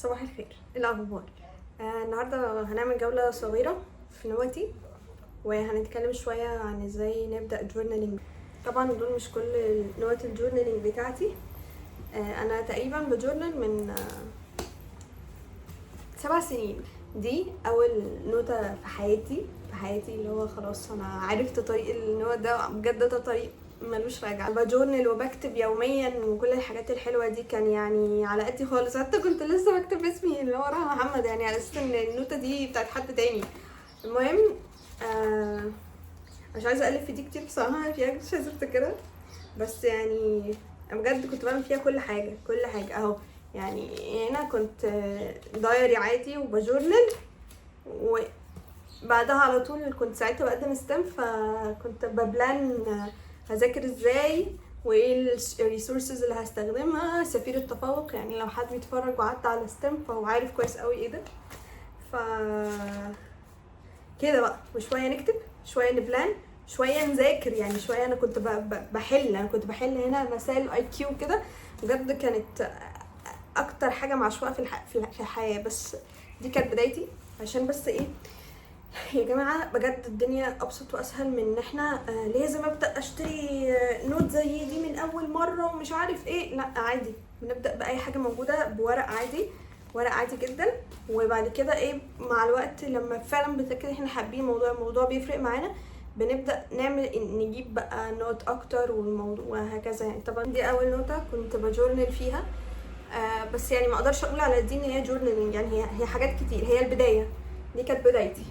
صباح الخير، ايه الاخبار؟ النهارده هنعمل جولة صغيرة في نوتي، وهنتكلم شوية عن ازاي نبدا journaling. طبعا دول مش كل نوت ال journaling بتاعتي. انا تقريبا ب journal من 7 سنين. دي اول نوتة في حياتي اللي هو خلاص انا عرفت طريق النوت ده، بجد ده طريق ملوش رجعة. ب journal وبكتب يوميا وكل الحاجات الحلوة دي، كان يعني على قدي خالص، حتى كنت لسه بكتب اسمي اللي هو رها محمد، يعني على اساس ان النوتة دي بتاعت حد تاني. المهم مش عايزة اقلب في دي كتير بصراحة، في حاجات مش عايزة افتكرها، بس يعني انا بجد كنت بعمل فيها كل حاجة، كل حاجة اهو. يعني هنا كنت diary عادي وب journal، وبعدها على طول كنت ساعتها بقدم STEM، فكنت ب plan هذاكر ازاي وايه ال resources اللي هستخدمها. سفير التفوق، يعني لو حد بيتفرج وعدى على STEM فهو عارف كويس قوي ايه ده. ف كده بقى، وشوية نكتب، شوية ن plan، شوية نذاكر، يعني شوية انا كنت بحل، انا كنت بحل هنا مسائل IQ كده. بجد كانت اكتر حاجة معشوقه في الحياه. بس دي كانت بدايتي، عشان بس ايه يا جماعه، بجد الدنيا ابسط واسهل من ان احنا لازم ابدا اشتري note زي دي من اول مرة ومش عارف ايه. لا، عادي، بنبدا باي حاجة موجوده، بورق عادي، ورق عادي جدا. وبعد كده ايه، مع الوقت لما فعلا بنتاكد احنا حابين الموضوع، الموضوع بيفرق معانا، بنبدا نعمل نجيب بقى note اكتر والموضوع وهكذا يعني. طبعا دي اول نوتة كنت ب journal فيها، بس يعني ما اقدرش اقول على دي ان هي journaling، يعني هي حاجات كتير، هي البدايه، دي كانت بدايتي.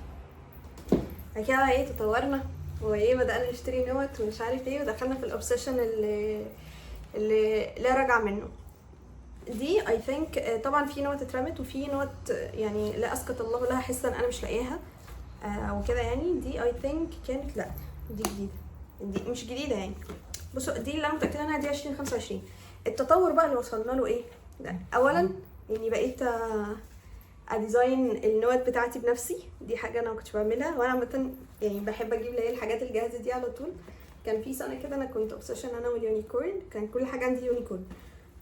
بعد كده بقى ايه، تطورنا وايه، بدأنا نشتري note ومش عارف ايه، ودخلنا في ال obsession اللي لا رجع منه. دي I think طبعا في note اترمت وفي note يعني لا اسكت الله لها حسا، انا مش لاقياها وكده يعني. دي I think كانت، لا دي جديده، دي مش جديدة يعني. بصوا، دي اللي انا متاكدة انها دي 2025. التطور بقى اللي وصلنا له ايه ده؟ اولا يعني بقيت ا design ال note بتاعتي بنفسي، دي حاجة انا ما كنتش بعملها، وانا عامة يعني بحب اجيب اللي هي الحاجات الجاهزة دي على طول. كان في سنة كده انا كنت obsession انا وال unicorn، كان كل حاجة عندي unicorn،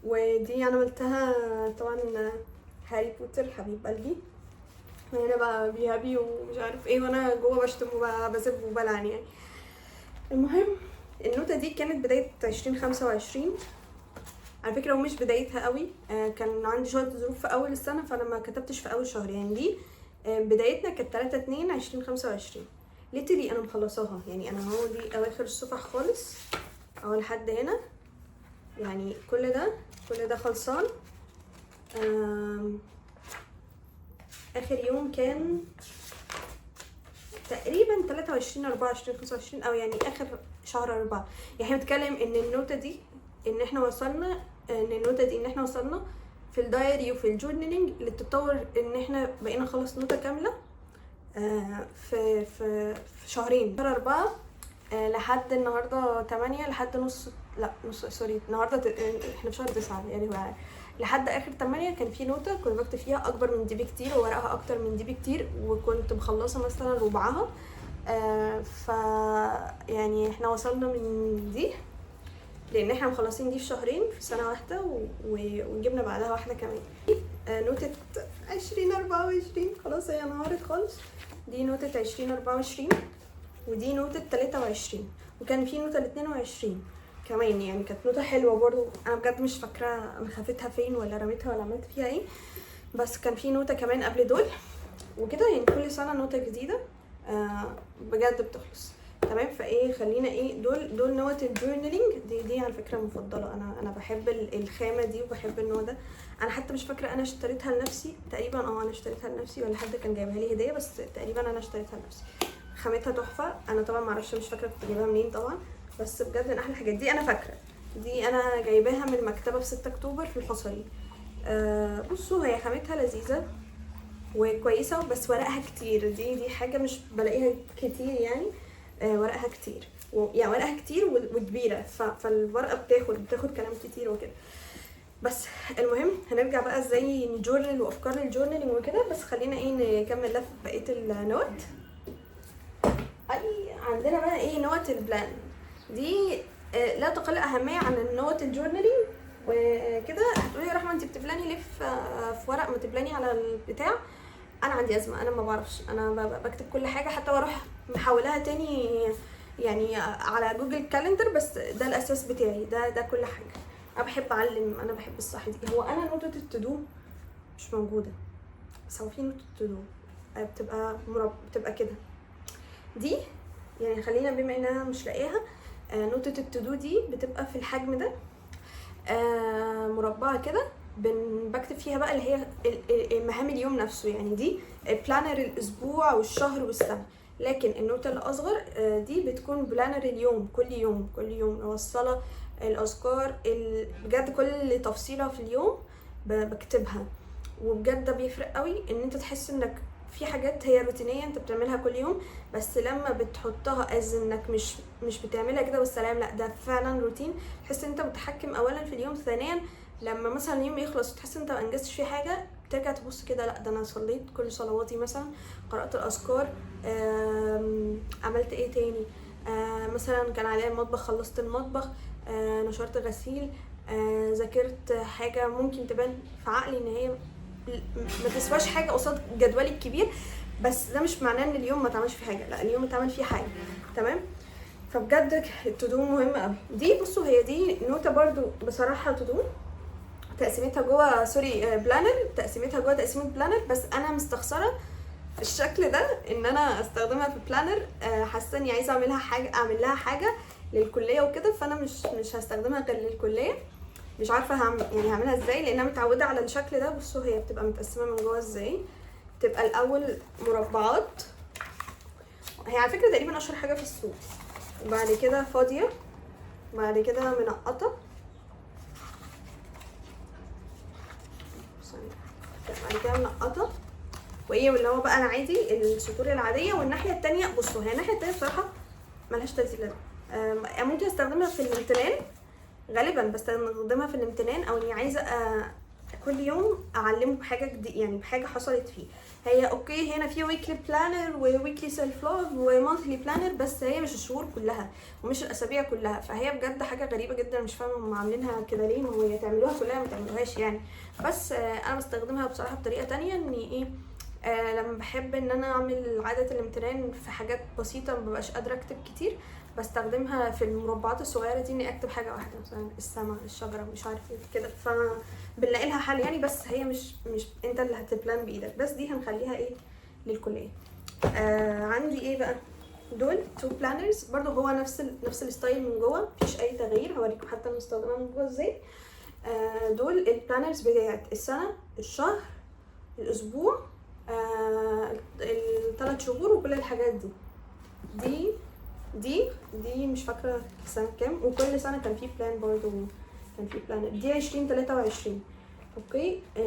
ودي انا عملتها طبعا. هاري بوتر حبيب قلبي، وهنا بقى be happy ومش عارف ايه، وانا جوه بشتم وبسب وبلعن يعني. المهم النوتة دي كانت بداية 2025 على فكرة، ومش بدايتها قوي، كان عندي شوية ظروف في أول السنة، فأنا ما كتبتش في أول شهر. يعني دي بدايتنا كانت 3/2/2025. literally أنا مخلصاها، يعني أنا اهو دي أواخر الصفح خالص أهو لحد هنا، يعني كل ده كل ده خلصان. آخر يوم كان تقريبا 23 4 2025، او يعني اخر شهر 4. يعني احنا بنتكلم ان النوتة دي ان احنا وصلنا، ان النوتة دي ان احنا وصلنا في ال diary وفي ال journaling للتطور ان احنا بقينا نخلص نوتة كاملة في شهرين، شهر 4 لحد النهاردة 8، لحد نص، لا نص، sorry، النهاردة احنا في شهر 9، يعني هو لحد اخر 8 كان في نوتة كنت بكتب فيها اكبر من دي بكتير وورقها اكتر من دي بكتير، وكنت مخلصة مثلا ربعها. ف يعني احنا وصلنا من دي لان احنا مخلصين دي في شهرين في سنة واحدة وجبنا بعدها واحدة كمان. نوتة 2024 خلاص هي انهارت خالص. دي نوتة 2024، ودي نوتة 23، وكان في نوتة 22 كمان، يعني كانت نوتة حلوة برضو. انا بجد مش فاكرة انا خفيتها فين ولا رميتها ولا عملت فيها ايه، بس كان في نوتة كمان قبل دول وكده. يعني كل سنة نوتة جديدة بجد بتخلص، تمام؟ فايه، خلينا ايه، دول note ال journaling. دي على فكرة مفضله، انا بحب الخامة دي وبحب النوع ده. انا حتى مش فاكره انا اشتريتها لنفسي تقريبا، انا اشتريتها لنفسي ولا حد كان جايبها لي هديه، بس تقريبا انا اشتريتها لنفسي. خامتها تحفه. انا طبعا معرفش، مش فاكره كنت جايباها منين طبعا، بس بجد من احلى الحاجات. دي انا فاكره دي انا جايباها من مكتبه في 6 اكتوبر في الحصري. بصوا، هي خامتها لذيذة وكويسة بس ورقها كتير، دي حاجة مش بلاقيها كتير يعني. ورقها كتير يعني ورقها كتير وكبيره، فالورقه بتاخد كلام كتير وكده. بس المهم هنرجع بقى ازاي ن journal وافكار ال journaling وكده، بس خلينا ايه نكمل لف بقية ال note. اي عندنا بقى ايه، note ال plan. دي لا تقل اهمية عن ال note ال journaling. وكده. هتقولي يا رحمه انت بت plan ي ليه في ورق، ما ت plan ي على البتاع؟ انا عندي ازمة، انا ما بعرفش، انا بكتب كل حاجة حتى واروح محولها تاني يعني على Google Calendar، بس ده الاساس بتاعي، ده كل حاجة. انا بحب اعلم، انا بحب الصح دي. هو انا نوتة ال to do مش موجودة، بس هو في نوتة to do بتبقى بتبقى كده دي، يعني خلينا بما ان انا مش لاقيها، نوتة ال to do دي بتبقى في الحجم ده، مربعة كده، بكتب فيها بقى اللي هي مهام اليوم نفسه، يعني دي planner الاسبوع والشهر والسنة. لكن النوتة الاصغر دي بتكون planner اليوم، كل يوم كل يوم، الصلاة، الاذكار، بجد كل تفصيلة في اليوم بكتبها. وبجد ده بيفرق قوي، ان انت تحس انك في حاجات هي روتينية انت بتعملها كل يوم، بس لما بتحطها as انك مش بتعملها كده والسلام، لا ده فعلا روتين، تحس ان انت متحكم اولا في اليوم، ثانيا لما مثلا اليوم يخلص وتحس ان انت ما انجزتش فيه حاجة، ترجع تبص كده، لا ده انا صليت كل صلواتي مثلا، قرأت الاذكار، عملت ايه تاني، مثلا كان عليا المطبخ خلصت المطبخ، نشرت غسيل، ذاكرت حاجة ممكن تبان في عقلي ان هي ما تسواش حاجة قصاد جدولي الكبير، بس ده مش معناه ان اليوم ما اتعملش فيه حاجة، لا اليوم اتعمل فيه حاجة، تمام. فبجد ال to do مهم قوي. دي بصوا هي دي نوتة برضو بصراحة to do، تقسيمتها جوه sorry planner، تقسيمتها جوه تقسيمة planner، بس انا مستخسرة الشكل ده ان انا استخدمها في planner، حاسه اني عايزه اعملها حاجة، اعمل لها حاجة للكليه وكده، فانا مش هستخدمها غير للكليه، مش عارفه يعني هعملها ازاي لان انا متعوده على الشكل ده. بصوا هي بتبقى متقسمه من جوه ازاي، بتبقى الاول مربعات، هي على فكرة تقريبا اشهر حاجة في السوق، وبعد كده فاضية، بعد كده منقطه، بعد كده منقطه، وايه اللي هو بقى العادي السطور العادية. والناحية التانية بصوا هي الناحية التانية بصراحة ملهاش تلاتين لازمه، ممكن استخدمها في الامتنان، غالبا بستخدمها في الامتنان، او اني عايزه كل يوم اعلمه بحاجة جديدة، يعني بحاجة حصلت فيه. هي okay هنا في weekly planner و weekly self love و monthly planner، بس هي مش الشهور كلها ومش الاسابيع كلها، فهي بجد حاجة غريبة جدا، مش فاهمه هم عاملينها كده ليه، ما هو يا تعملوها كلها ما تعملوهاش يعني. بس انا بستخدمها بصراحة بطريقة تانية، اني ايه، لما بحب ان انا اعمل عادة الامتنان في حاجات بسيطة ما ببقاش قادرة اكتب كتير، بستخدمها في المربعات الصغيرة دي، اني اكتب حاجة واحدة مثلا السما، الشجرة، مش عارف ايه كده، فبنلاقي لها حل يعني. بس هي مش انت اللي هت plan بايدك، بس دي هنخليها ايه للكليه. عندي ايه بقى، دول two planners برضو، هو نفس ال style من جوه، مفيش اي تغيير، هوريكم حتى انا مستخدمها من جوه ازاي. دول ال planners بتاعت السنة، الشهر، الاسبوع، الثلاث شهور، وكل الحاجات دي. دي دي دي مش فاكره سنة كام، وكل سنة كان في plan برضو، كان في plan. دي 2023 okay.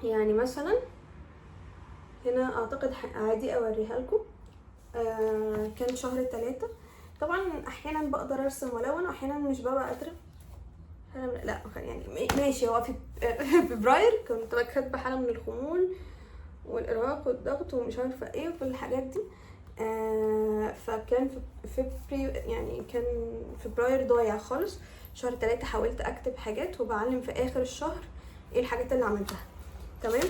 يعني مثلا هنا اعتقد عادي اوريها لكم. كان شهر 3. طبعا احيانا بقدر ارسم والون، واحيانا مش ببقى قادرة. لا يعني ماشي، هو في فبراير كنت كاتبه حاله من الخمول والارهاق والضغط ومش عارفه ايه وكل الحاجات دي. فكان في يعني كان فبراير ضايع خالص. شهر 3 حاولت اكتب حاجات، وبعلم في اخر الشهر ايه الحاجات اللي عملتها، تمام.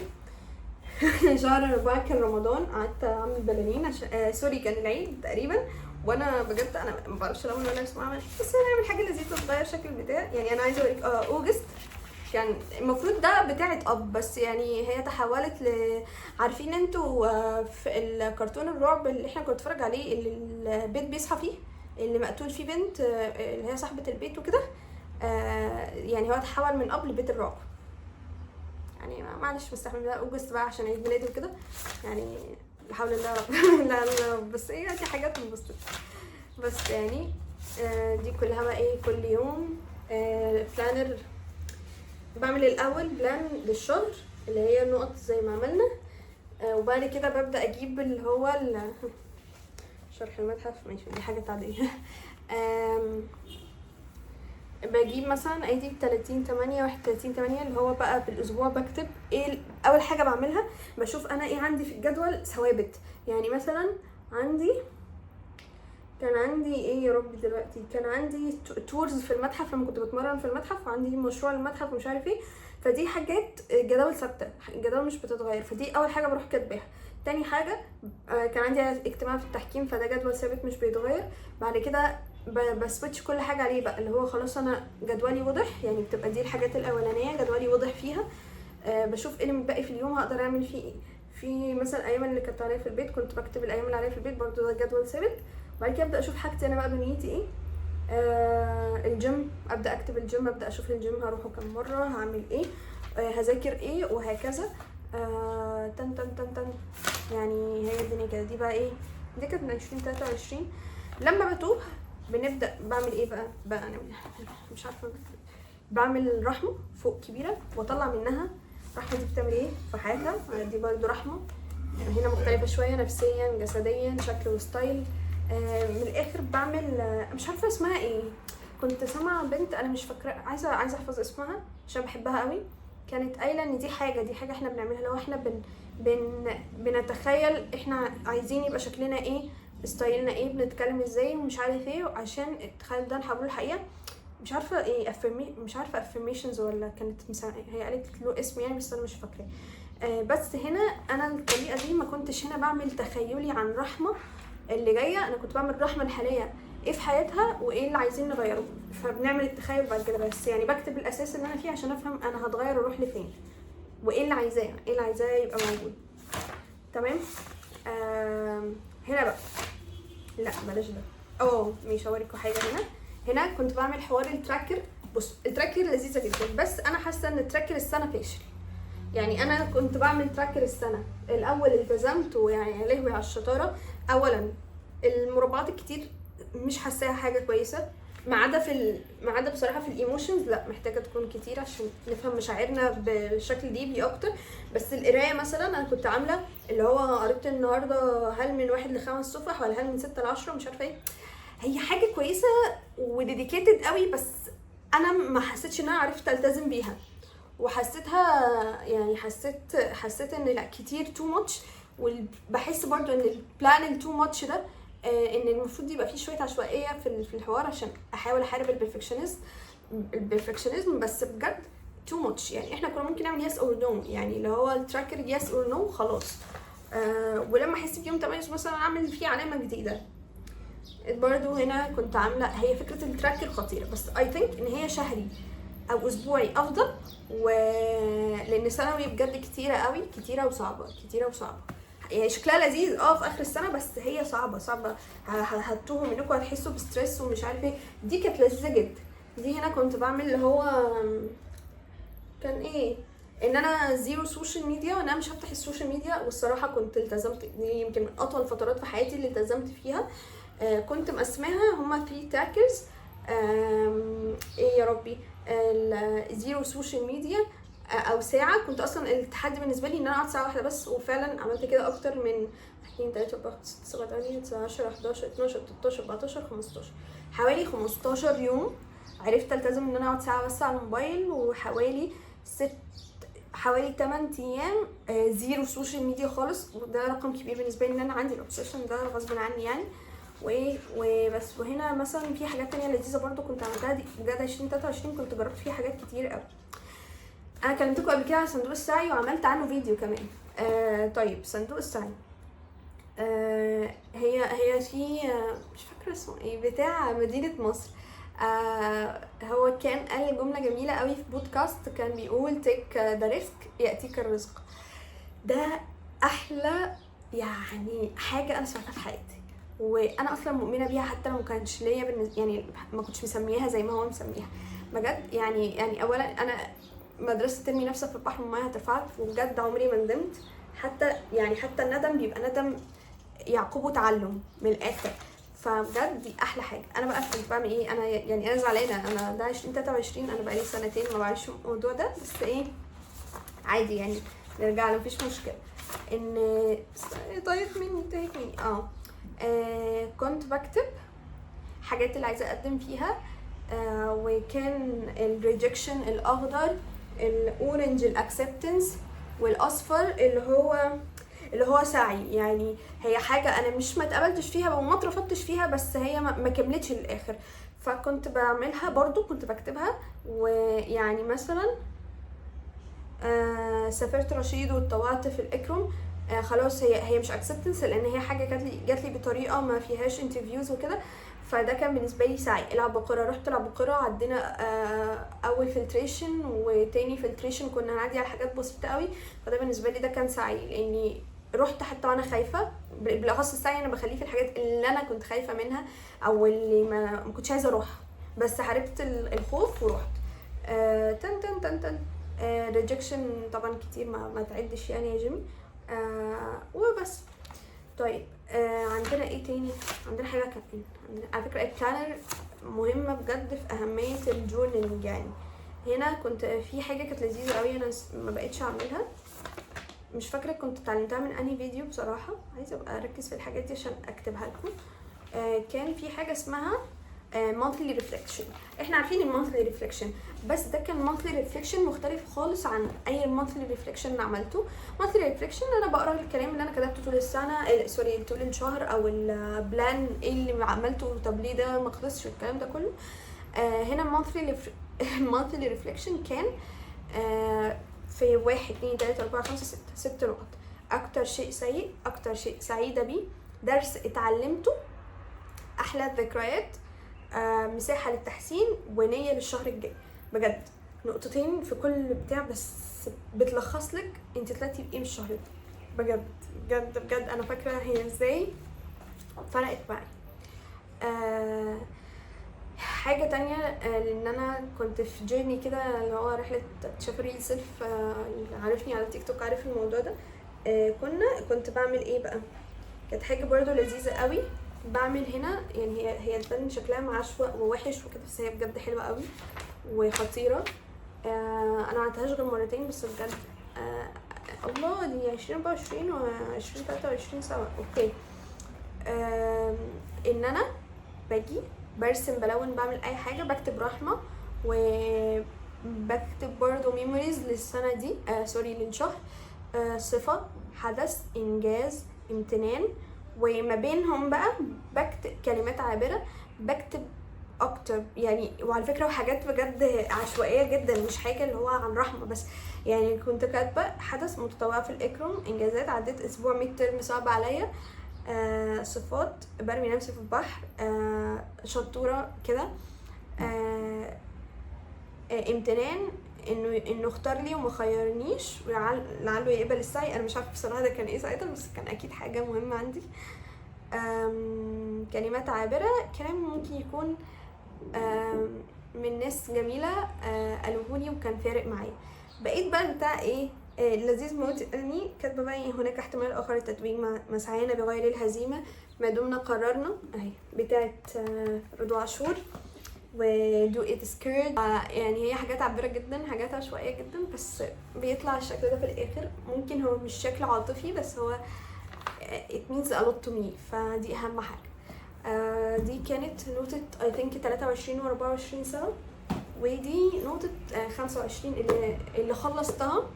شهر 4 كان رمضان، قعدت اعمل بلالين عشان sorry كان العيد تقريبا، وانا بجد انا ما بعرفش الون ولا ارسم اعمل، بس انا اعمل حاجة لذيذة تغير شكل البتاع. يعني انا عايزه اوريك August كان المفروض ده بتاعه اب، بس يعني هي تحولت ل، عارفين انتوا في الكرتون الرعب اللي احنا كنا بنتفرج عليه اللي البيت بيصحى فيه، اللي مقتول فيه بنت اللي هي صاحبه البيت وكده، يعني هو تحول من اب لبيت الرعب. يعني معلش بستحمل ده August بقى عشان عيد ميلادي وكده، يعني لا حول الله يا رب. لا لا بس ايه، دي حاجات انبسطت بس يعني. دي كلها بقى ايه، كل يوم planner. بعمل الاول plan للشهر اللي هي النقط زي ما عملنا، وبعد كده ببدا اجيب اللي هو شرح المتحف، ماشي دي حاجة عادية. بجيب مثلا ادي 30/8 31/8 اللي هو بقى بالاسبوع، بكتب ايه اول حاجة بعملها، بشوف انا ايه عندي في الجدول ثوابت. يعني مثلا عندي كان عندي ايه يا ربي؟ دلوقتي كان عندي tours في المتحف لما كنت بتمرن في المتحف، وعندي مشروع المتحف ومش عارف ايه. فدي حاجات جداول ثابته، جداول مش بتتغير، فدي اول حاجة بروح كاتباها. تاني حاجة كان عندي اجتماع في التحكيم، فده جدول ثابت مش بيتغير. بعد كده ب switch كل حاجة عليه بقى، اللي هو خلاص انا جدولي وضح، يعني بتبقى دي الحاجات الاولانية جدولي وضح فيها. بشوف ايه اللي متبقي في اليوم هقدر اعمل فيه ايه. في مثلا الايام اللي كانت عليا في البيت كنت بكتب الايام اللي عليا في البيت، برضو ده جدول ثابت. بعد كده ابدا اشوف حاجتي انا بقى، دنيتي ايه. الجيم، ابدا اكتب الجيم، ابدا اشوف الجيم هروحه كم مرة، هعمل ايه، هذاكر ايه، وهكذا. تن تن تن تن، يعني هي الدنيا كده. دي بقى ايه؟ دي كانت من 2023. لما بتوه بنبدا بعمل ايه بقى؟ بقى انا مش عارفه، بعمل رحمه فوق كبيرة واطلع منها. رحمه دي بتعمل ايه في حياتها؟ دي برضو رحمه هنا مختلفة شويه، نفسيا، جسديا، شكل و style. من الاخر بعمل مش عارفه اسمها ايه، كنت سامعه بنت انا مش فاكره، عايزه احفظ اسمها عشان بحبها قوي، كانت قايله ان دي حاجه احنا بنعملها لو احنا بن بن بنتخيل احنا عايزين يبقى شكلنا ايه، style نا ايه، بنتكلم ازاي، ومش عارف ايه، عشان التخيل ده نحوله لحقيقه. مش عارفه ايه مش عارفه affirmations ولا كانت هي قالت له اسم يعني بس انا مش فاكراه. بس هنا انا الطريقة دي ما كنتش هنا بعمل تخيلي عن رحمه اللي جايه، انا كنت بعمل رحمه الحالية ايه في حياتها وايه اللي عايزين نغيره، فبنعمل التخيل بعد كده. بس يعني بكتب الاساس اللي انا فيه عشان افهم انا هتغير واروح لفين وايه اللي عايزاه، ايه اللي عايزاه يبقى موجود. تمام. هنا بقى لا بلاش ده، مش هوريكم حاجة. هنا كنت بعمل حوار ال tracker. بص ال tracker لذيذة جدا، بس انا حاسه ان tracker السنة فاشل. يعني انا كنت بعمل tracker السنة الاول، التزمت ويعني يا لهوي على الشطارة. اولا المربعات الكتير مش حاساها حاجة كويسة، ما عدا بصراحة في ال emotions لا محتاجه تكون كتير عشان نفهم مشاعرنا بشكل deeply اكتر. بس القراية مثلا انا كنت عامله اللي هو قريت النهارده هل من 1 ل5 صفح ولا هل من 6 ل10 مش عارفه ايه. هي حاجة كويسة و dedicated قوي، بس انا ما حسيتش ان انا عرفت التزم بيها، وحسيتها يعني حسيت ان لا كتير too much. وبحس برضو ان ال plan ال too much ده ان المفروض يبقى فيه شوية عشوائية في الحوار عشان احاول احارب ال perfectionism. بس بجد too much. يعني احنا كنا ممكن نعمل yes or no، يعني اللي هو ال tracker yes or no خلاص. ولما احس بيوم تميز مثلا اعمل فيه علامة جديدة. برضو هنا كنت عامله، هي فكرة ال tracker خطيرة، بس I think ان هي شهري او اسبوعي افضل، و لان سنوي بجد كتيرة قوي، كتيرة وصعبه، كتيرة وصعبه. يعني شكلها لذيذ في اخر السنة، بس هي صعبة صعبه، هتوهوا منكم، هتحسوا ب stress ومش عارفه ايه. دي كانت لذيذة جدا. دي هنا كنت بعمل اللي هو كان ايه، ان انا zero social media، وان انا مش هفتح ال social media. والصراحة كنت التزمت، دي يمكن من اطول فترات في حياتي اللي التزمت فيها. كنت مقسماها هما 3 trackers. ايه يا ربي، ال zero social media او ساعة. كنت اصلا التحدي بالنسبة لي ان انا اقعد ساعة واحدة بس، وفعلا عملت كده اكتر من 2 3 4 5 6 7 8 9 10 11 12 13 14 15، حوالي 15 يوم عرفت التزم ان انا اقعد ساعة بس على الموبايل، وحوالي حوالي 8 ايام zero social media خالص. وده رقم كبير بالنسبة لي ان انا عندي ال obsession ده غصب عني يعني. وايه وبس. وهنا مثلا في حاجات تانية لذيذة برضو كنت عملتها، دي بجد 2023 كنت جربت فيها حاجات كتير قوي. انا كلمتكم قبل كده عن صندوق السعي وعملت عنه فيديو كمان. طيب صندوق السعي، هي في مش فاكره اسمه ايه، بتاع مدينة مصر. هو كان قال جملة جميلة قوي في بودكاست، كان بيقول take the risk ياتيك الرزق. ده احلى يعني حاجة انا سمعتها في حياتي، وانا اصلا مؤمنة بيها حتى لو ما كانش ليا يعني ما كنتش مسميها زي ما هو مسميها بجد. يعني اولا انا مدرسه ترمي نفسك في البحر والمية هترفعك، وبجد عمري ما ندمت. حتى الندم بيبقى ندم يعقبه تعلم من الاخر. فبجد دي احلى حاجة. انا بقى كنت بعمل ايه؟ انا يعني انا زعلانة، انا ده 2023، انا بقالي سنتين ما بعملش الموضوع ده، بس ايه عادي يعني نرجع له مفيش مشكلة. ان طيب مني انتهت مني. كنت بكتب حاجات اللي عايزه اقدم فيها، وكان ال rejection الاخضر، ال orange ال acceptance، والاصفر اللي هو اللي هو سعي. يعني هي حاجة انا مش ما اتقبلتش فيها وما اترفضتش فيها، بس هي ما كملتش للاخر، فكنت بعملها برضو، كنت بكتبها. ويعني مثلا سافرت رشيد واتطوعت في الاكرم، خلاص هي مش acceptance لان هي حاجة جات لي بطريقة ما فيهاش interviews وكده، فده كان بالنسبة لي سعي. العباقره، رحت العباقرة، عدينا اول filtration وتاني filtration، كنا هنعدي على حاجات بسيطة قوي، فده بالنسبة لي ده كان سعي لاني رحت حتى وانا خايفه. بالاخص السعي انا بخليه في الحاجات اللي انا كنت خايفة منها او اللي ما كنتش عايزه اروحها، بس حاربت الخوف ورحت. تن تن تن تن rejection طبعا كتير، ما تعدش يعني يا جيمي. وبس. طيب، عندنا ايه تاني؟ عندنا حاجة كمان، عندنا على فكرة ال planner مهمة بجد في اهمية ال journaling. يعني هنا كنت في حاجة كانت لذيذة قوي، انا ما بقتش اعملها، مش فاكره كنت اتعلمتها من انهي فيديو بصراحه، عايزه ابقى اركز في الحاجات دي عشان اكتبها لكم. كان في حاجة اسمها monthly reflection. احنا عارفين ال monthly reflection، بس ده كان monthly reflection مختلف خالص عن اي monthly reflection انا عملته. monthly reflection انا بقرا الكلام اللي انا كتبته طول السنه، sorry، طول الشهر، او ال plan ايه اللي عملته، طب ليه ده ما خلصش، والكلام ده كله. هنا monthly reflection كان في واحد اتنين تلاتة أربعة خمسة ستة، ست نقط: أكتر شيء سيء، أكتر شيء سعيدة بيه، درس اتعلمته، أحلى الذكريات، مساحة للتحسين، ونية للشهر الجاي. بجد نقطتين في كل بتاع، بس بتلخص لك انت طلعتي بايه من الشهر ده. بجد بجد بجد انا فاكرة هي ازاي فرقت معايا. حاجة تانية، لان انا كنت في journey كده اللي هو رحلة اكتشاف ال real self، اللي عارفني على تيك توك عارف الموضوع ده. كنت بعمل ايه بقى؟ كانت حاجة برضو لذيذة قوي بعمل هنا، يعني هي تبان شكلها معشوق ووحش وكده، بس هي بجد حلوة قوي وخطيرة. انا عملتهاش غير مرتين بس بجد. الله، دي 2024 و2023 سوا، okay. ان انا باجي برسم، بلون، بعمل اي حاجه، بكتب رحمه وبكتب برضو memories للسنة دي، sorry، للشهر، صفه، حدث، انجاز، امتنان، وما بينهم بقى بكتب كلمات عابره، بكتب اكتر يعني. وعلى فكرة وحاجات بجد عشوائية جدا، مش حاجة اللي هو عن رحمه بس. يعني كنت كاتبه حدث متطوعه في الاكرم، انجازات عديت اسبوع midterm صعب عليا، صفات برمي نفسي في البحر، شطوره كده، امتنان انه اختار لي وما خيرنيش لعله يقبل السعي. انا مش عارفه بصراحة ده كان ايه ساعتها، بس كان اكيد حاجة مهمة عندي. كلمات عابره، كلام ممكن يكون من ناس جميلة قالوهولي وكان فارق معايا. بقيت بقى بتاع ايه، لذيذ موت، اني كاتبه بقى إيه، هناك احتمال اخر للتتويج مسعانا بغير الهزيمة ما دمنا قررنا، اهي بتاعت رضوى عاشور، و do it scared. يعني هي حاجات عابرة جدا، حاجات عشوائية جدا، بس بيطلع الشكل ده في الآخر. ممكن هو مش شكل عاطفي، بس هو it means a lot to me، فدي أهم حاجة. دي كانت نوتة I think 23 و 24 سوا، ودي نوتة 25 اللي خلصتها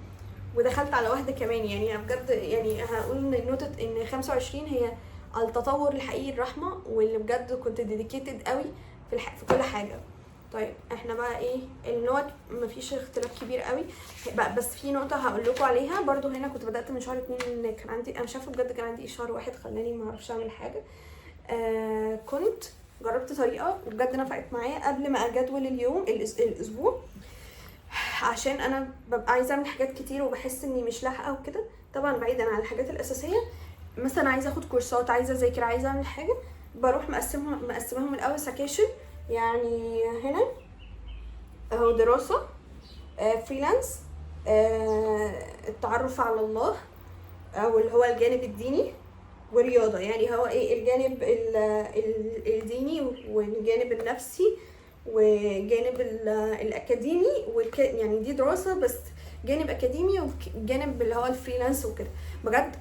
ودخلت على واحدة كمان. يعني بجد يعني هقول ان نوتة ان 25 هي التطور الحقيقي الرحمة، واللي بجد كنت dedicated قوي في كل حاجة. طيب، احنا بقى ايه النوت؟ مفيش اختلاف كبير قوي بقى، بس في نقطة هقول لكم عليها برضو. هنا كنت بدأت من شهر 2، كان عندي، انا مش عارفة بجد كان عندي ايه شهر 1 خلاني ما اعرفش اعمل حاجة. كنت جربت طريقة وبجد نفعت معايا قبل ما اجدول اليوم الاسبوع، عشان انا ببقى عايزه اعمل حاجات كتير وبحس اني مش لاحقة وكده. طبعا بعيدا عن الحاجات الاساسيه، مثلا عايزه اخد كورسات، عايزه اذاكر، عايزه اعمل حاجه، بروح مقسمهم الاول سكاشن. يعني هنا اهو دراسه، freelance، التعرف على الله او اللي هو الجانب الديني، ورياضه. يعني هو ايه؟ الجانب الديني والجانب النفسي وجانب الاكاديمي يعني دي دراسة بس جانب اكاديمي، وجانب اللي هو ال freelance وكده. بجد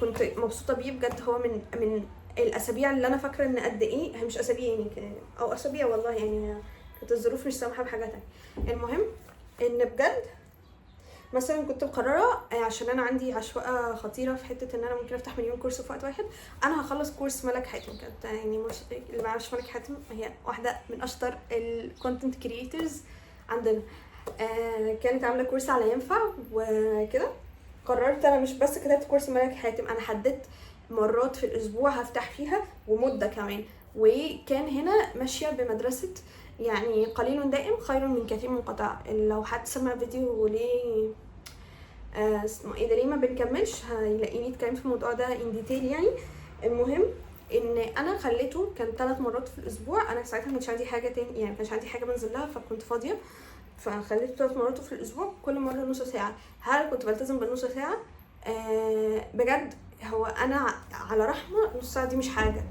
كنت مبسوطة بيه بجد. هو من الاسابيع اللي انا فاكره ان قد ايه، هي مش اسابيع يعني او اسابيع والله، يعني كانت الظروف مش سامحه بحاجة تانية. المهم ان بجد مثلا كنت مقررة عشان انا عندي عشوائية خطيرة في حتة ان انا ممكن افتح مليون course في وقت واحد. انا هخلص course ملك حاتم، كانت يعني مش اللي ما يعرفش ملك حاتم هي واحدة من اشطر ال content creators عندنا، كانت عامله course على ينفع وكده. قررت انا مش بس كتبت course ملك حاتم، انا حددت مرات في الاسبوع هفتح فيها ومده كمان. وكان هنا ماشية بمدرسة يعني قليل دائم خير من كثير منقطع. لو حد سمع فيديو ليه اسمه ايه ده ليه ما بنكملش، هيلاقيني اتكلم في الموضوع ده in detail يعني. المهم ان انا خليته كان 3 مرات في الاسبوع. انا ساعتها ما كانش عندي حاجة تاني، يعني ما كانش عندي حاجة بنزل لها، فكنت فاضية، فخليته 3 مرات في الاسبوع، كل مرة نص ساعة. هل كنت بلتزم بالنص ساعة؟ بجد هو انا على رحمه نص ساعة دي مش حاجة.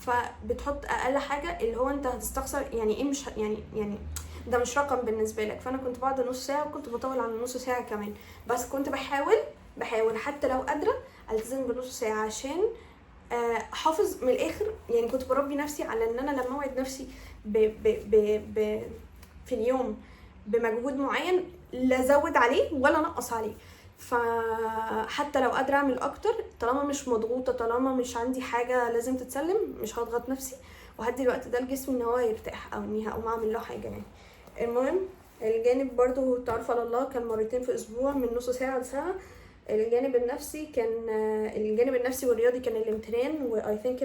فبتحط اقل حاجة اللي هو انت هتستخسر يعني ايه، مش يعني ده مش رقم بالنسبة لك. فانا كنت بعد نص ساعة، وكنت بطول عن نص ساعة كمان، بس كنت بحاول حتى لو قادرة التزم بنص ساعة عشان احافظ من الاخر. يعني كنت بربي نفسي على ان انا لما اوعد نفسي ب ب ب ب في اليوم بمجهود معين لا ازود عليه ولا انقص عليه. فحتى لو قادرة اعمل اكتر، طالما مش مضغوطه، طالما مش عندي حاجة لازم تتسلم، مش هضغط نفسي، وهدي الوقت ده لجسمي ان هو يرتاح او اني هقوم اعمل له حاجة يعني. المهم الجانب برضو التعرف على الله كان مرتين في اسبوع من نص ساعة لساعة. الجانب النفسي كان الجانب النفسي والرياضي كان الامتنان و I think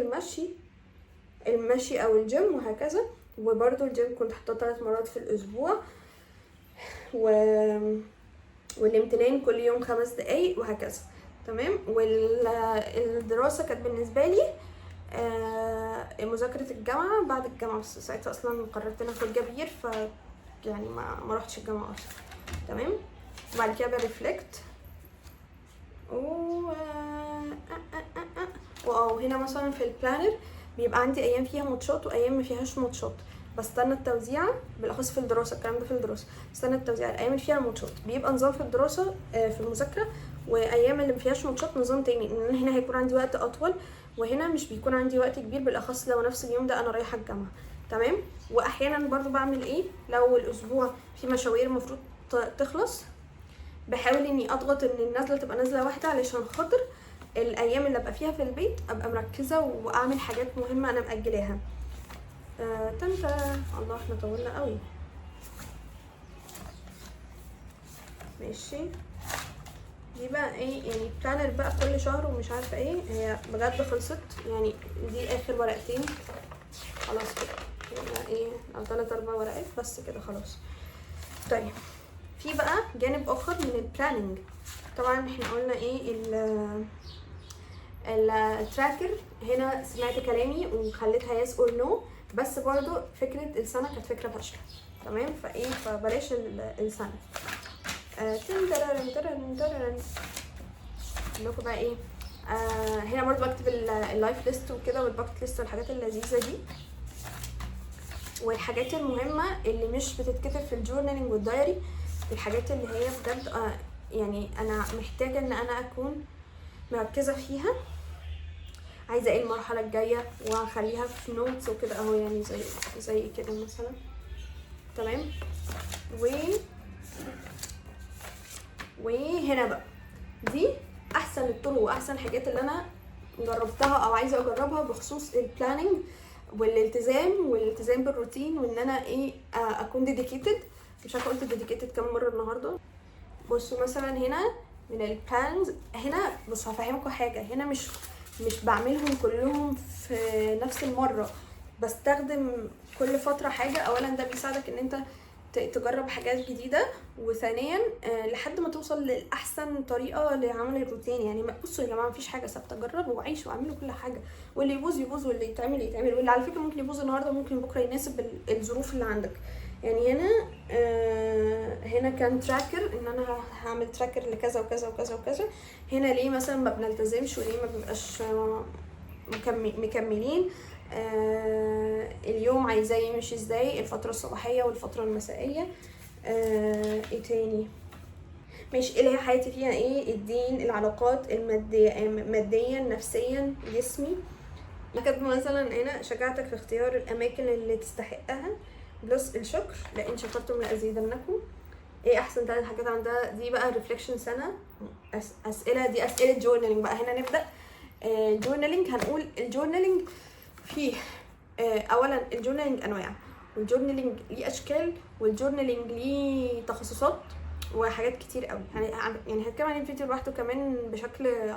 المشي او الجيم وهكذا. وبرضو الجيم كنت حاطاه 3 مرات في الاسبوع، والامتنان كل يوم 5 دقايق وهكذا. تمام. والدراسة كانت بالنسبة لي مذاكرة الجامعة بعد الجامعة، بس ساعتها اصلا قررت ان اخد gap year، ف يعني ما روحتش الجامعة اصلا. تمام. وبعد كده ب reflect و وهنا مثلا في ال planner بيبقى عندي ايام فيها ماتشات وايام ما فيهاش ماتشات. بستنى التوزيع، بالاخص في الدراسة، الكلام ده في الدراسة، بستنى التوزيع. الايام اللي فيها ماتشات بيبقى نظام في الدراسة، في المذاكرة، وايام اللي ما فيهاش ماتشات نظام تاني، ان انا هنا هيكون عندي وقت اطول وهنا مش بيكون عندي وقت كبير، بالاخص لو نفس اليوم ده انا رايحة الجامعة. تمام. واحيانا برضو بعمل ايه، لو الاسبوع في مشاوير المفروض تخلص، بحاول اني اضغط ان النازلة تبقى نازله واحدة علشان خاطر الايام اللي ابقى فيها في البيت ابقى مركزه واعمل حاجات مهمة انا مأجلاها. تنتا الله احنا طولنا قوي. ماشي. دي بقى ايه يعني planner بقى كل شهر ومش عارفه ايه، هي بجد خلصت يعني، دي اخر ورقتين خلاص كده، يعني ايه او 3 4 ورقات بس كده خلاص. طيب في بقى جانب اخر من ال planning. طبعا احنا قلنا ايه ال tracker، هنا سمعت كلامي وخليتها yes or no، بس برضو فكرة السنة كانت فكرة فاشلة. تمام. فايه فبلاش السنة. لكم بقى ايه، هنا برضو بكتب ال life list وكده وال bucket list والحاجات اللذيذة دي، والحاجات المهمة اللي مش بتتكتب في ال journaling وال diary، الحاجات اللي هي بجد يعني انا محتاجة ان انا اكون مركزة فيها، عايزة ايه المرحلة الجاية، وهخليها في notes وكده اهو، يعني زي كده مثلا. تمام. وهنا بقى دي احسن الطرق واحسن الحاجات اللي انا جربتها او عايزه اجربها بخصوص ال planning والالتزام بالروتين، وان انا ايه اكون dedicated. مش عارفه قلت dedicated كام مرة النهارده. بصوا مثلا هنا من ال plans، هنا بصوا هفهمكم حاجة، هنا مش بعملهم كلهم في نفس المرة، بستخدم كل فترة حاجة. اولا ده بيساعدك ان انت تجرب حاجات جديدة، وثانيا لحد ما توصل لاحسن طريقه لعمل الروتين. يعني بصوا يا جماعة مفيش حاجة ثابتة، جربوا وعيشوا واعملوا كل حاجة، واللي يبوظ يبوظ واللي يتعمل يتعمل، واللي على فكرة ممكن يبوظ النهارده ممكن بكره يناسب الظروف اللي عندك. يعني هنا كان tracker، ان انا هعمل tracker لكذا وكذا وكذا وكذا. هنا ليه مثلا ما بنلتزمش وليه ما بنبقاش مكملين، اليوم عايزاه يمشي ازاي، الفترة الصباحية والفترة المسائية. ايه تاني ماشي، اللي هي حياتي فيها ايه، الدين، العلاقات المادية، ماديا، نفسيا، جسمي. كاتبه مثلا هنا شجاعتك في اختيار الاماكن اللي تستحقها plus الشكر، لئن شكرتم لازيدنكم. ايه احسن ثلاث حاجات عندها؟ دي بقى reflection سنه، اسئله، دي اسئلة journaling بقى. هنا نبدا journaling. هنقول ال journaling فيه اولا ال journaling انواع، وال journaling ليه اشكال، وال journaling ليه تخصصات وحاجات كتير قوي. يعني هتكلم عن الفيديو لوحده كمان بشكل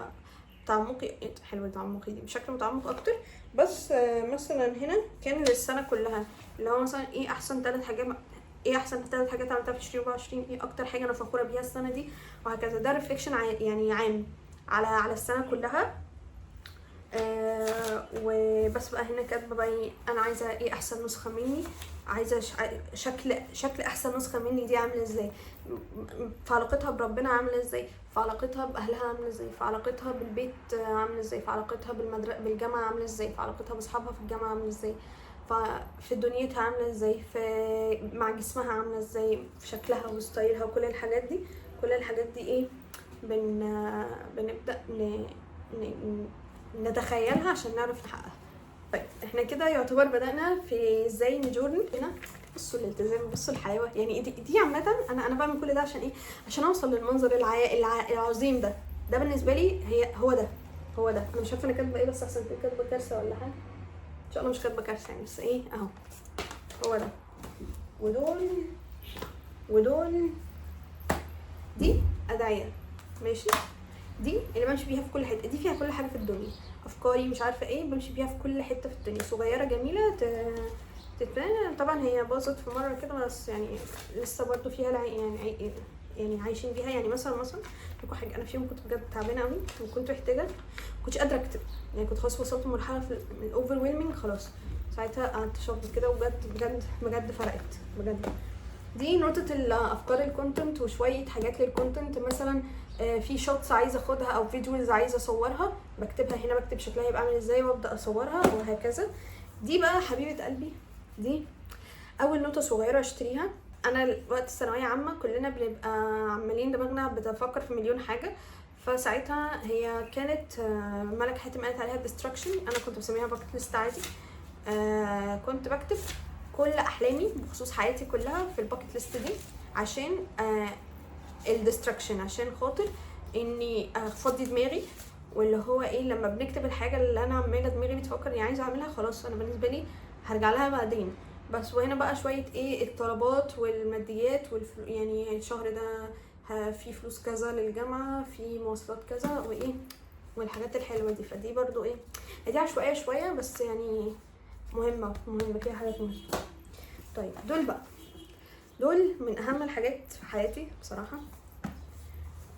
تعمقي، حلو تعمقي دي، بشكل متعمق اكتر. بس مثلا هنا كان للسنة كلها، اللي هو مثلا ايه احسن ثلاث حاجات، ايه احسن ثلاث حاجات عملتها في 2024، ايه اكتر حاجة انا فخورة بيها السنة دي، وهكذا. ده reflection يعني عام على السنة كلها. وبس بقى هنا كاتبه بقى إيه انا عايزه، ايه احسن نسخه مني، عايزه شكل احسن نسخه مني دي عامله ازاي، في علاقتها بربنا عامله ازاي، في علاقتها باهلها عامله ازاي، في علاقتها بالبيت عامله ازاي، في علاقتها بالمدرسة بالجامعة عامله ازاي، في علاقتها باصحابها في الجامعة عامله ازاي، في دنيتها عامله ازاي، في مع جسمها عامله ازاي، في شكلها و style ها وكل الحاجات دي. كل الحاجات دي ايه بنبدا نتخيلها عشان نعرف نحققها. طيب احنا كده يعتبر بدأنا في ازاي ن journal. هنا بصوا الالتزام، بصوا الحلاوة. يعني دي عامة انا بعمل كل ده عشان ايه؟ عشان اوصل للمنظر العظيم ده. ده بالنسبة لي هي هو ده، هو ده. انا مش عارفة انا كاتبة ايه، بس احسن كنت كاتبة كارثة ولا حاجة. ان شاء الله مش كاتبة كارثة يعني، بس ايه اهو هو ده. ودول دي أدعية ماشي، دي اللي بمشي بيها في كل حتة، دي فيها كل حاجة في الدنيا، افكاري مش عارفه ايه، بمشي بيها في كل حتة في الدنيا. صغيرة جميلة تتبان. طبعا هي باظت في مرة كده، بس يعني لسه برضو فيها يعني عايشين بيها. يعني مثلا لكم حاجة، انا في يوم كنت بجد تعبانة قوي وكنت محتاجه، كنتش قادرة اكتب، يعني كنت خلاص وصلت لمرحلة في ال overwhelming خلاص. ساعتها قعدت اشخبط كده، وبجد بجد بجد فرقت بجد. دي نقطة الأفكار ال content وشوية حاجات لل content، مثلا في shots عايزة اخدها أو videos عايزة أصورها، بكتبها هنا، بكتب شكلها يبقى عامل ازاي وأبدأ أصورها وهكذا. دي بقى حبيبة قلبي، دي أول نوتة صغيرة اشتريها. أنا وقت الثانوية عامة كلنا بنبقى عمالين دماغنا بتفكر في مليون حاجة، فساعتها هي كانت ملك حاتم قالت عليها distraction، أنا كنت بسميها bucket list عادي. كنت بكتب كل احلامي بخصوص حياتي كلها في ال bucket list دي، عشان ال distraction، عشان خاطر اني افضي دماغي، واللي هو ايه لما بنكتب الحاجة اللي انا عماله دماغي بتفكر اني عايزه اعملها، خلاص انا بالنسبة لي هرجع لها بعدين. بس وهنا بقى شوية ايه الطلبات والماديات يعني الشهر ده في فلوس كذا للجامعة، في مواصلات كذا، وايه والحاجات الحلوة دي. فدي برضو ايه دي عشوائية شوية، بس يعني مهمة، مهمة فيها حاجات مهمة. طيب دول بقى، دول من اهم الحاجات في حياتي بصراحة،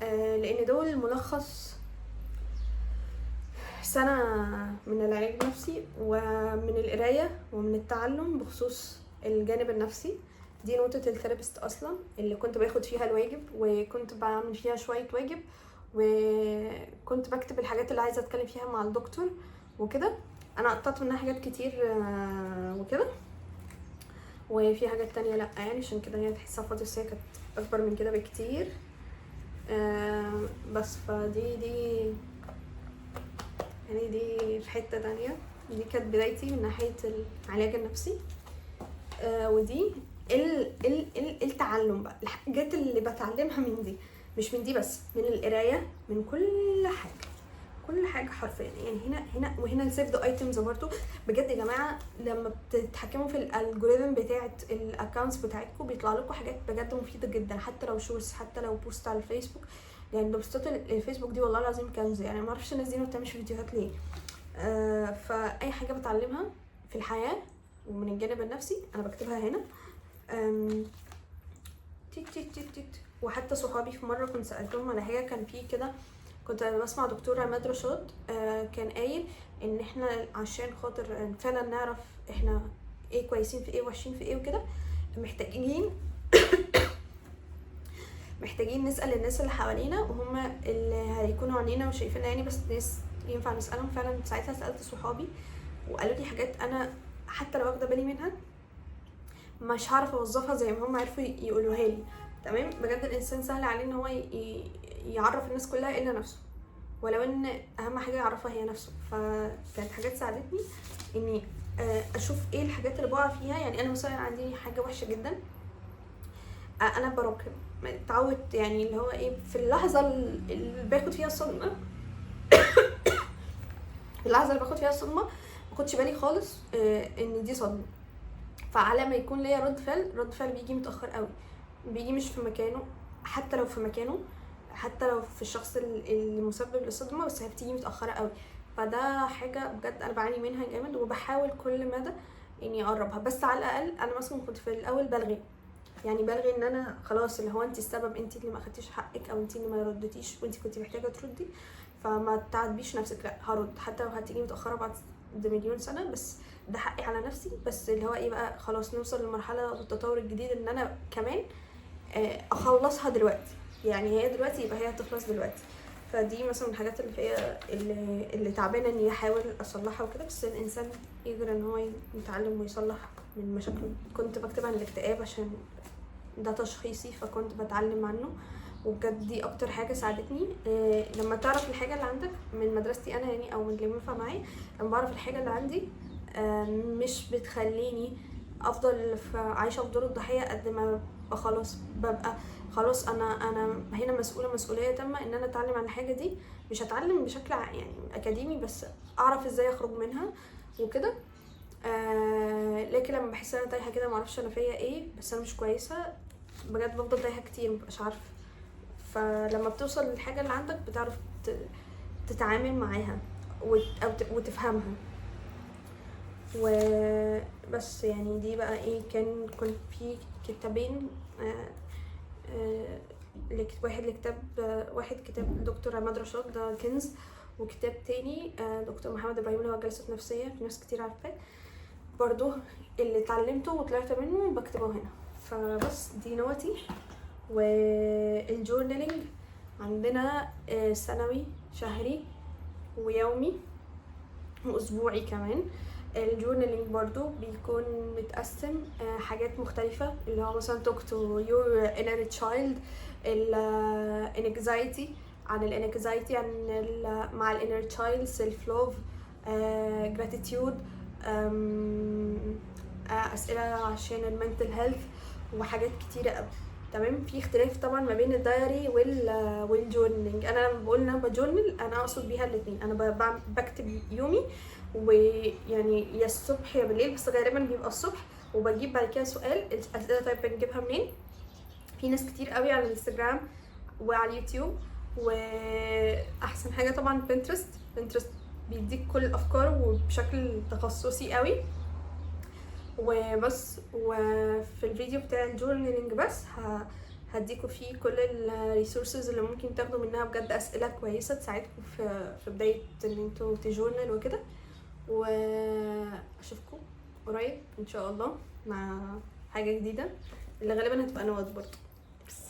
لان دول ملخص سنة من العلاج النفسي ومن القراية ومن التعلم بخصوص الجانب النفسي. دي نوتة ال therapist اصلا اللي كنت باخد فيها الواجب، وكنت بعمل فيها شوية واجب، وكنت بكتب الحاجات اللي عايزة اتكلم فيها مع الدكتور وكده. انا قطعت منها حاجات كتير وكده، وفي حاجات تانية لأ، يعني عشان كده هي تحسها فاضية، بس هي كانت أكبر من كده بكتير. بس فدي دي يعني دي في حتة تانية، دي كانت بدايتي من ناحية العلاج النفسي. ودي التعلم بقى، الحاجات اللي بتعلمها من دي، مش من دي بس، من القراية، من كل حاجة، كل حاجة حرفيا. يعني هنا هنا وهنا ال saved items برضو. بجد يا جماعة لما بتتحكموا في ال algorithm بتاعه ال accounts بتاعتكم بيطلع لكم حاجات بجد مفيدة جدا، حتى لو shorts، حتى لو post على الفيسبوك. يعني بوستات الفيسبوك دي والله العظيم كنز، يعني ما اعرفش الناس دي ما بتعملش فيديوهات ليه. فاي حاجة بتعلمها في الحياة ومن الجانب النفسي انا بكتبها هنا. تيت تيت تيت تيت. وحتى صحابي في مرة كنت سالتهم على حاجة، كان في كده كنت بسمع دكتور عماد رشاد، كان قايل ان احنا عشان خاطر فعلا نعرف احنا ايه كويسين في ايه وحشين في ايه وكده، محتاجين نسأل الناس اللي حوالينا، وهم اللي هيكونوا عنينا وشايفيننا يعني، بس ناس ينفع نسألهم فعلا. ساعتها سألت صحابي وقالوا لي حاجات انا حتى لو واخده بالي منها مش هعرف اوظفها زي ما هم عرفوا يقولوها لي. تمام، بجد الانسان سهل عليه ان هو يعرف الناس كلها الا نفسه، ولو ان اهم حاجة يعرفها هي نفسه. فكانت حاجات ساعدتني اني اشوف ايه الحاجات اللي بقع فيها. يعني انا مثلا عندي حاجة وحشة جدا، انا براكم. اتعودت، يعني اللي هو ايه، في اللحظة اللي باخد فيها الصدمه، في اللحظة اللي باخد فيها الصدمة ما باخدش بالي خالص ان دي صدمه. فعلى ما يكون ليا رد فعل، رد فعل بيجي متاخر قوي، بيجي مش في مكانه، حتى لو في مكانه، حتى لو في الشخص المسبب للصدمه، بس هي بتيجي متاخرة قوي. فده حاجة بجد انا بعاني منها جامد، وبحاول كل مدى اني اقربها. بس على الاقل انا مثلا كنت في الاول بلغي، يعني بلغي ان انا خلاص اللي هو انت السبب، انت اللي ما اخدتيش حقك، او انت اللي ما ردتيش وانت كنت محتاجه تردي، فما تعاتبيش نفسك، لا هرد حتى لو هتيجي متاخرة بعد مليون سنه، بس ده حقي على نفسي. بس اللي هو ايه بقى، خلاص نوصل لمرحلة التطور الجديد ان انا كمان اخلصها دلوقتي، يعني هي دلوقتي يبقى هي هتخلص دلوقتي. فدي مثلا من الحاجات اللي فيا اللي تعبانة اني احاول اصلحها وكده. بس الانسان يقدر ان هو يتعلم ويصلح من مشاكله. كنت بكتب عن الاكتئاب عشان ده تشخيصي، فكنت بتعلم عنه، وبجد دي اكتر حاجة ساعدتني. لما تعرف الحاجة اللي عندك من مدرستي انا يعني، او من اللي بينفع معايا، لما بعرف الحاجة اللي عندي مش بتخليني افضل عايشه في دور الضحية، قد ما ببقى خلاص، ببقى خلاص انا هنا مسؤولة مسؤولية تامة ان انا اتعلم عن الحاجة دي. مش هتعلم بشكل يعني اكاديمي، بس اعرف ازاي اخرج منها وكده. لكن لما بحس ان انا تايهه كده، معرفش انا فيا ايه، بس انا مش كويسة بجد، بفضل تايهه كتير مبقاش عارفه. فلما بتوصل للحاجة اللي عندك بتعرف تتعامل معاها وتفهمها وبس. يعني دي بقى ايه، كنت في كتابين، واحد لكتاب، واحد كتاب دكتور عماد رشاد ده كنز، وكتاب تاني دكتور محمد ابراهيم اللي هو جلسات نفسية، في ناس كتير عارفاه برضو. اللي اتعلمته وطلعت منه بكتبه هنا. فبس دي نوتي. وال journaling عندنا سنوي، شهري، ويومي، واسبوعي كمان. ال journaling برضو بيكون متقسم حاجات مختلفة، اللي هو مثلا talk to your inner child، ال anxiety، عن ال anxiety، عن مع ال inner child، self love، gratitude، أسئلة عشان ال mental health، وحاجات كتيرة قوي. تمام. في اختلاف طبعا ما بين ال diary وال journaling. انا لما بقول ان انا ب journal انا اقصد بيها الاثنين. انا بكتب يومي، ويعني يا الصبح يا بالليل، بس غالبا بيبقى الصبح، وبجيب بعد كده سؤال. الاسئلة طيب بنجيبها منين؟ في ناس كتير قوي على الانستجرام وعلى اليوتيوب، واحسن حاجة طبعا Pinterest. Pinterest بيديك كل الافكار وبشكل تخصصي قوي وبس. وفي الفيديو بتاع ال journaling بس هديكوا فيه كل ال resources اللي ممكن تاخدوا منها بجد اسئلة كويسة تساعدكم في بداية ان انتوا ت journal وكده. واشوفكم قريب ان شاء الله مع حاجة جديدة اللي غالبا هتبقى note برضه. بس.